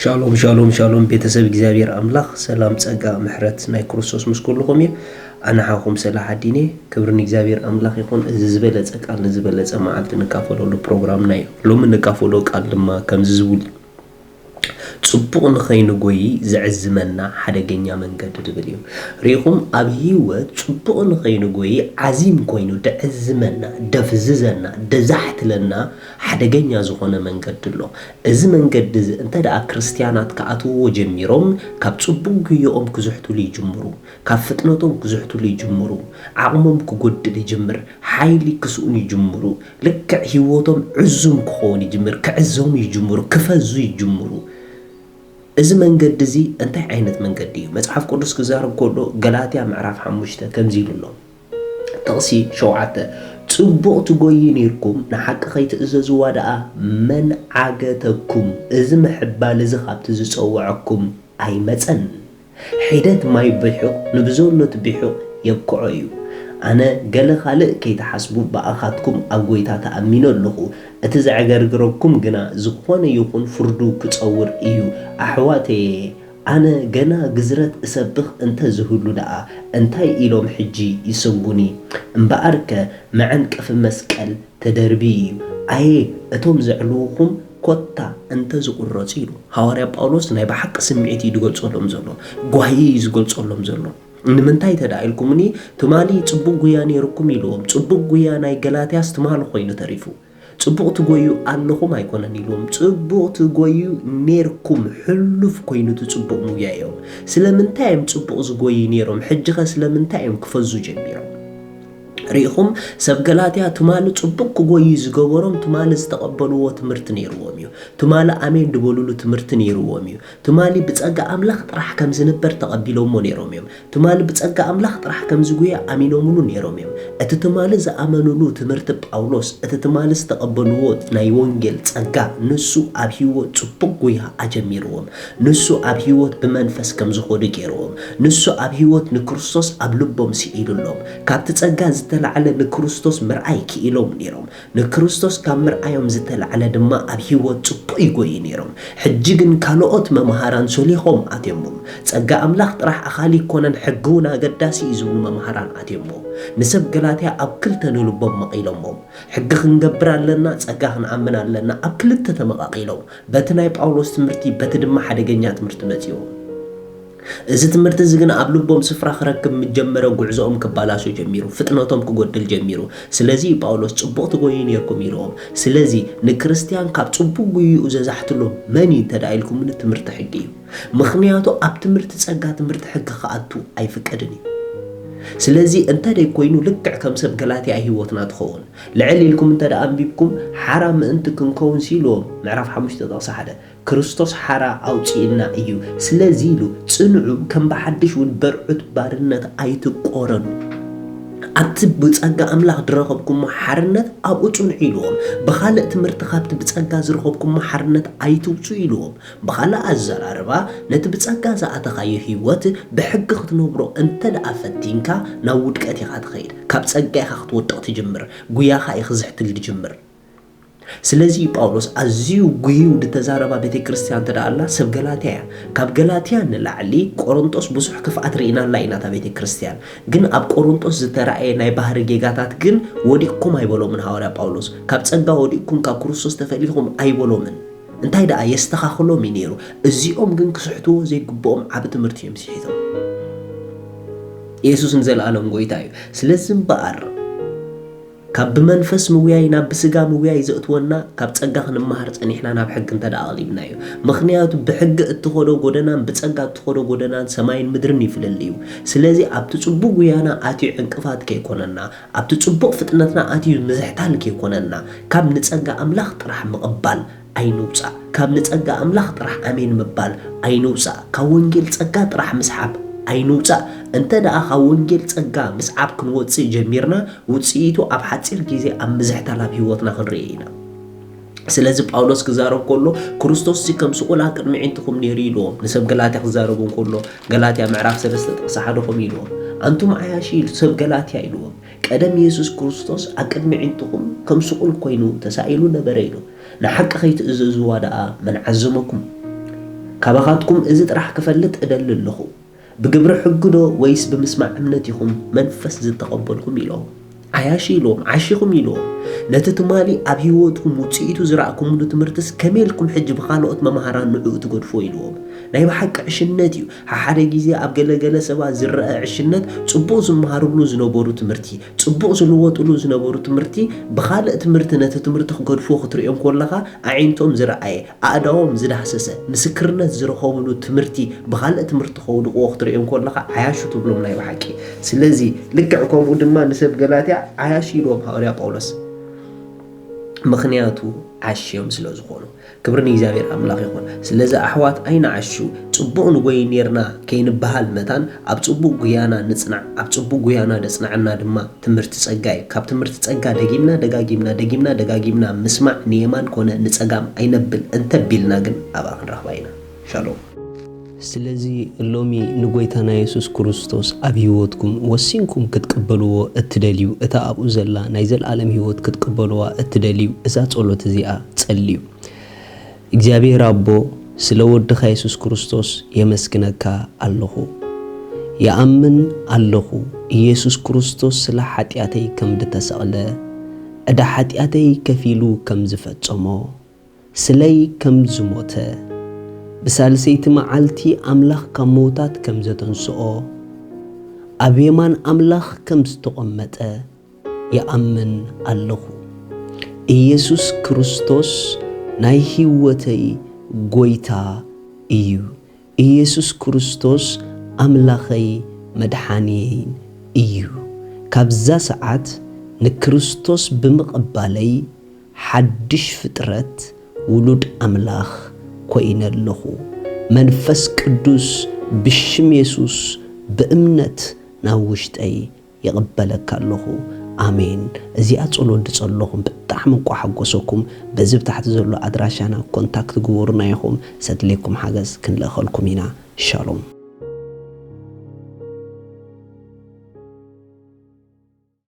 ሻሎም ሻሎም ሻሎም፣ ቤተሰብ እግዚኣብሔር ኣምላኽ፣ ሰላም፣ ጸጋ፣ ምሕረት ናይ ክርስቶስ ምስ ኩልኹም እዩ። ኣነ ሓኹም ሰላሓዲን እየ። ክብሪ ንእግዚኣብሔር ኣምላኽ ይኹን። እዚ ዝበለጸ ቃል ንዝበለጸ መዓልቲ ንካፈለሉ ፕሮግራምና እዩ። ሎሚ ንካፈሎ ቃል ድማ ከምዚ ዝብል እዩ። ጽቡቕ ንኸይንጎይ ዝዕዝመና ሓደገኛ መንገዲ ዝብል እዩ። ርኢኹም፣ ኣብ ህይወት ጽቡቕ ንኸይንጎይ ዓዚም ኮይኑ ደዕዝመና፣ ደፍዝዘና፣ ደዛሕትለና ሓደገኛ ዝኾነ መንገዲ ኣሎ። እዚ መንገዲ እዚ እንተ ደኣ ክርስትያናት ክኣትውዎ ጀሚሮም፣ ካብ ጽቡቕ ጉዮኦም ክዝሕትሉ ይጅምሩ። ካብ ፍጥነቶም ክዝሕትሉ ይጅምሩ። ዓቕሞም ክጎድል ይጅምር። ሓይሊ ክስእኑ ይጅምሩ። ልክዕ ህይወቶም ዕዙም ክኸውን ይጅምር። ክዕዘሙ ይጅምሩ። ክፈዙ ይጅምሩ። እዚ መንገዲ እዚ እንታይ ዓይነት መንገዲ እዩ? መጽሓፍ ቅዱስ ክዛረብ ከሎ ገላትያ ምዕራፍ ሓሙሽተ ከምዚ ኢሉ ኣሎ። ጥቕሲ ሸውዓተ፣ ጽቡቕ ትጎዩ ነይርኩም፣ ንሓቂ ከይትእዘዝዋ ደኣ መን ዓገተኩም? እዚ ምሕባል እዚ ኻብቲ ዝጸውዐኩም ኣይመጸን። ሒደት ማይ ብሑቕ ንብዘሎ እቲ ብሑቕ የብክዖ እዩ። ኣነ ገለ ኻልእ ከይትሓስቡ ብኣኻትኩም ኣብ ጐይታ ተኣሚነ ኣለኹ። እቲ ዘዕገርግረኩም ግና ዝኾነ ይኹን ፍርዱ ክጸውር እዩ። ኣሕዋተየ፣ ኣነ ገና ግዝረት እሰብኽ እንተ ዝህሉ ደኣ እንታይ ኢሎም ሕጂ ይሰጉኒ? እምበኣርከ መዐንቀፊ መስቀል ተደርብዩ እዩ። ኣየ እቶም ዘዕልዉኹም ኮታ እንተ ዝቑረጹ ኢሉ። ሃዋርያ ጳውሎስ ናይ ብሓቂ ስምዒት እዩ ዝገልጸሎም ዘሎ። ጓሂ እዩ ዝገልጸሎም ዘሎ። ንምንታይ እንተ ደኣ ኢልኩምኒ፣ ትማሊ ጽቡቕ ጉያ ነይርኩም ኢልዎም። ጽቡቕ ጉያ ናይ ገላትያስ ትማሊ ኮይኑ ተሪፉ። ጽቡቕ ትጎዩ ኣለኹም ኣይኮነን ኢልዎም። ጽቡቕ ትጎዩ ነይርኩም፣ ሕሉፍ ኮይኑ እቲ ጽቡቕ ምጉያዮም። ስለምንታይ እዮም ጽቡቕ ዝጎዩ ነይሮም? ሕጂኸ ስለምንታይ እዮም ክፈዙ ጀሚሮም? ርኢኹም፣ ሰብ ገላትያ ትማሊ ጽቡቕ ክጎዩ ዝገበሮም ትማሊ ዝተቐበልዎ ትምህርቲ ነይርዎም እዩ። ትማሊ ኣሜን ዝበሉሉ ትምህርቲ ነይርዎም እዩ። ትማሊ ብጸጋ ኣምላኽ ጥራሕ ከም ዝንበር ተቐቢሎሞ ነይሮም እዮም። ትማሊ ብጸጋ ኣምላኽ ጥራሕ ከም ዝጉየ ኣሚኖምሉ ነይሮም እዮም። እቲ ትማሊ ዝኣመኑሉ ትምህርቲ ጳውሎስ፣ እቲ ትማሊ ዝተቐበልዎ ናይ ወንጌል ጸጋ፣ ንሱ ኣብ ህይወት ጽቡቕ ጉያ ኣጀሚርዎም። ንሱ ኣብ ህይወት ብመንፈስ ከም ዝኾዱ ገይርዎም። ንሱ ኣብ ህይወት ንክርስቶስ ኣብ ልቦም ስኢሉሎም። ካብቲ ጸጋ ዝተላዕለ ንክርስቶስ ምርኣይ ክኢሎም ነይሮም። ንክርስቶስ ካብ ምርኣዮም ዝተላዕለ ድማ ኣብ ህይወት ጽቡቕ ይጎዩ ነይሮም። ሕጂ ግን ካልኦት መምሃራን ሶሊኾም ኣትዮሞም። ጸጋ ኣምላኽ ጥራሕ ኣኻሊ ይኮነን፣ ሕጊ እውን ኣገዳሲ እዩ ዝብሉ መምሃራን ኣትዮሞም። ንሰብ ገላትያ ኣብ ክልተ ንልቦም መቒሎሞም። ሕጊ ክንገብር ኣለና፣ ጸጋ ክንኣምን ኣለና፣ ኣብ ክልተ ተመቓቒሎም። በቲ ናይ ጳውሎስ ትምህርቲ፣ በቲ ድማ ሓደገኛ ትምህርቲ መጺዎም። እዚ ትምህርቲ እዚ ግን ኣብ ልቦም ስፍራ ክረክብ ምስ ጀመረ፣ ጉዕዞኦም ክባላሾ ጀሚሩ፣ ፍጥነቶም ክጎድል ጀሚሩ። ስለዚ እዩ ጳውሎስ ጽቡቕ ትጎዩ ነይርኩም ኢልዎም። ስለዚ ንክርስትያን ካብ ጽቡቕ ጉይኡ ዘዛሕትሎ መን እዩ እንተ ደኣ ኢልኩምኒ፣ ትምህርቲ ሕጊ እዩ። ምኽንያቱ ኣብ ትምህርቲ ጸጋ ትምህርቲ ሕጊ ክኣቱ ኣይፍቀድን እዩ። ስለዚ እንተ ደይ ኮይኑ፣ ልክዕ ከም ሰብ ገላትያ ህይወትና ትኸውን። ልዕል ኢልኩም እንተ ደኣ ኣንቢብኩም፣ ሓራ ምእንቲ ክንከውንሲ ኢልዎም፣ ምዕራፍ ሓሙሽተ ጥቕሲ ሓደ። ክርስቶስ ሓራ ኣውጺእና እዩ። ስለዚ ኢሉ ጽንዑ፣ ከም ብሓድሽ እውን በርዑት ባርነት ኣይትቆረኑ። ኣብቲ ብጸጋ ኣምላኽ ዝረኸብኩሞ ሓርነት ኣብኡ ጽንዑ ኢልዎም። ብኻልእ ትምህርቲ ካብቲ ብጸጋ ዝረኸብኩሞ ሓርነት ኣይትውጹ ኢልዎም። ብኻልእ ኣዘራርባ፣ ነቲ ብጸጋ ዝኣተኻዮ ህይወት ብሕጊ ክትነብሮ እንተ ደኣ ፈቲንካ፣ ናብ ውድቀት ኢኻ ትኸይድ። ካብ ጸጋ ኢኻ ክትወድቕ ትጅምር። ጉያኻ እዩ ክዝሕትል ዝጅምር። ስለዚ ጳውሎስ ኣዝዩ ጉሂው ዝተዛረባ ቤተ ክርስቲያን እንተ ደኣ ኣላ፣ ሰብ ገላትያ እያ። ካብ ገላትያ ንላዕሊ ቆሮንጦስ ብዙሕ ክፍኣት ርኢናላ ኢና፣ እታ ቤተ ክርስቲያን። ግን ኣብ ቆሮንጦስ ዝተራእየ ናይ ባህሪ ጌጋታት ግን ወዲቕኩም ኣይበሎምን ሃዋርያ ጳውሎስ። ካብ ጸጋ ወዲቕኩም፣ ካብ ክርስቶስ ተፈሊኹም ኣይበሎምን። እንታይ ደኣ የስተኻኽሎም እዩ ነይሩ። እዚኦም ግን ክስሕትዎ ዘይግብኦም ዓቢ ትምህርቲ እዮም ስሒቶም። የሱስ ንዘለኣለም ጎይታ እዩ። ስለዚ እምበኣር፣ ካብ ብመንፈስ ምውያይ ናብ ብስጋ ምውያይ ዘእትወና፣ ካብ ጸጋ ክንመሃር ጸኒሕና ናብ ሕጊ እንተ ደኣ ኣቕሊብናዮ። ምኽንያቱ ብሕጊ እትኸዶ ጎደናን ብጸጋ እትኸዶ ጎደናን ሰማይን ምድርን ይፍለሊ እዩ። ስለዚ ኣብቲ ጽቡቕ ጉያና ኣትዩ ዕንቅፋት ከይኮነና፣ ኣብቲ ጽቡቕ ፍጥነትና ኣትዩ ምዝሕታል ከይኮነና፣ ካብ ንጸጋ ኣምላኽ ጥራሕ ምቕባል ኣይንውጻእ። ካብ ንጸጋ ኣምላኽ ጥራሕ ኣሜን ምባል ኣይንውጻእ። ካብ ወንጌል ጸጋ ጥራሕ ምስሓብ ኣይንውጻእ። እንተ ደኣ ካብ ወንጌል ጸጋ ምስዓብ ክንወጽእ ጀሚርና፣ ውጽኢቱ ኣብ ሓጺር ግዜ ኣብ ምዝሕታል ኣብ ህይወትና ክንርኢ ኢና። ስለዚ ጳውሎስ ክዛረብ ከሎ፣ ክርስቶስሲ ከም ስቑል ኣብ ቅድሚ ኣዒንትኹም ነይሩ ኢልዎም። ንሰብ ገላትያ ክዛረቡ እንከሎ፣ ገላትያ ምዕራፍ ሰለስተ ጥቕሲ ሓደ ከምኡ ኢልዎም። ኣንቱም ዓያሹ ኢሉ ሰብ ገላትያ ኢልዎም። ቀደም የሱስ ክርስቶስ ኣብ ቅድሚ ኣዒንትኹም ከም ስቑል ኮይኑ ተሳኢሉ ነበረ ኢሉ። ንሓቂ ከይትእዘዝዋ ደኣ መን ዓዘመኩም? ካባኻትኩም እዚ ጥራሕ ክፈልጥ እደሊ ኣለኹ። ብግብሪ ሕጊ ዶ ወይስ ብምስማዕ እምነት ኢኹም መንፈስ ዝተቐበልኩም? ኢሎም። ዓያሹ ኢልዎም፣ ዓሺኹም ኢልዎም። ነቲ ትማሊ ኣብ ህይወትኩም ውጽኢቱ ዝረኣኩምሉ ትምህርትስ ከመይ ኢልኩም ሕጂ ብኻልኦት መምሃራን ንዕኡ ትገድፍዎ? ኢልዎም። ናይ ብሓቂ ዕሽነት እዩ። ሓሓደ ግዜ ኣብ ገለገለ ሰባት ዝረአ ዕሽነት ጽቡቕ ዝመሃርሉ ዝነበሩ ትምህርቲ፣ ጽቡቕ ዝልወጥሉ ዝነበሩ ትምህርቲ ብኻልእ ትምህርቲ ነቲ ትምህርቲ ክገድፍዎ ክትርእዮም ከለኻ ኣዒንቶም ዝረኣየ፣ ኣእዳዎም ዝዳህሰሰ፣ ምስክርነት ዝረኸብሉ ትምህርቲ ብኻልእ ትምህርቲ ከውድቕዎ ክትርእዮም ከለኻ ዓያሹ ትብሎም ናይ ብሓቂ። ስለዚ ልክዕ ከምኡ ድማ ንሰብ ገላትያ ዓያሹ ኢልዎም ሃዋርያ ጳውሎስ። ምኽንያቱ ዓሽዮም ስለ ዝኾኑ። ክብሪ ንእግዚኣብሔር ኣምላኽ ይኹን። ስለዚ ኣሕዋት ኣይንዓሹ። ጽቡቕ ንጎይ ኔርና ከይንበሃል መታን ኣብ ጽቡቕ ጉያና ንጽናዕ። ኣብ ጽቡቕ ጉያና ደጽንዓና ድማ ትምህርቲ ጸጋ እዩ። ካብ ትምህርቲ ጸጋ ደጊምና ደጋጊምና ደጊምና ደጋጊምና ምስማዕ ንየማን ኮነ ንጸጋም ኣይነብል እንተቢልና ግን ኣብኣ ክንረኽባ ኢና። ሻሎም። ስለዚ ሎሚ ንጎይታና የሱስ ክርስቶስ ኣብ ህይወትኩም ወሲንኩም ክትቅበልዎ እትደልዩ፣ እታ ኣብኡ ዘላ ናይ ዘልኣለም ህይወት ክትቅበልዋ እትደልዩ፣ እዛ ጸሎት እዚኣ ጸልዩ። እግዚኣብሔር ኣቦ፣ ስለ ወድኻ የሱስ ክርስቶስ የመስግነካ ኣለኹ። ይኣምን ኣለኹ፣ ኢየሱስ ክርስቶስ ስለ ሓጢኣተይ ከም ዝተሰቕለ፣ ዕዳ ሓጢኣተይ ከፊሉ ከም ዝፈጸሞ፣ ስለይ ከም ዝሞተ፣ ብሳልሰይቲ መዓልቲ ኣምላኽ ካብ ምዉታት ከም ዘተንስኦ፣ ኣብ የማን ኣምላኽ ከም ዝተቖመጠ ይኣምን ኣለኹ። ኢየሱስ ክርስቶስ ናይ ህይወተይ ጐይታ እዩ። ኢየሱስ ክርስቶስ ኣምላኸይ መድሓንየይን እዩ። ካብዛ ሰዓት ንክርስቶስ ብምቕባለይ ሓድሽ ፍጥረት ውሉድ ኣምላኽ ኮይነ ኣለኹ። መንፈስ ቅዱስ ብሽም የሱስ ብእምነት ናብ ውሽጠይ ይቕበለካ ኣለኹ። ኣሜን። እዚኣ ጸሎት ዝጸለኹም ብጣዕሚ እንቋ ሓጎሰኩም። በዚ ብታሕቲ ዘሎ ኣድራሻና ኮንታክት ግበሩና ኢኹም። ዘድልየኩም ሓገዝ ክንልእኸልኩም ኢና። ሻሎም።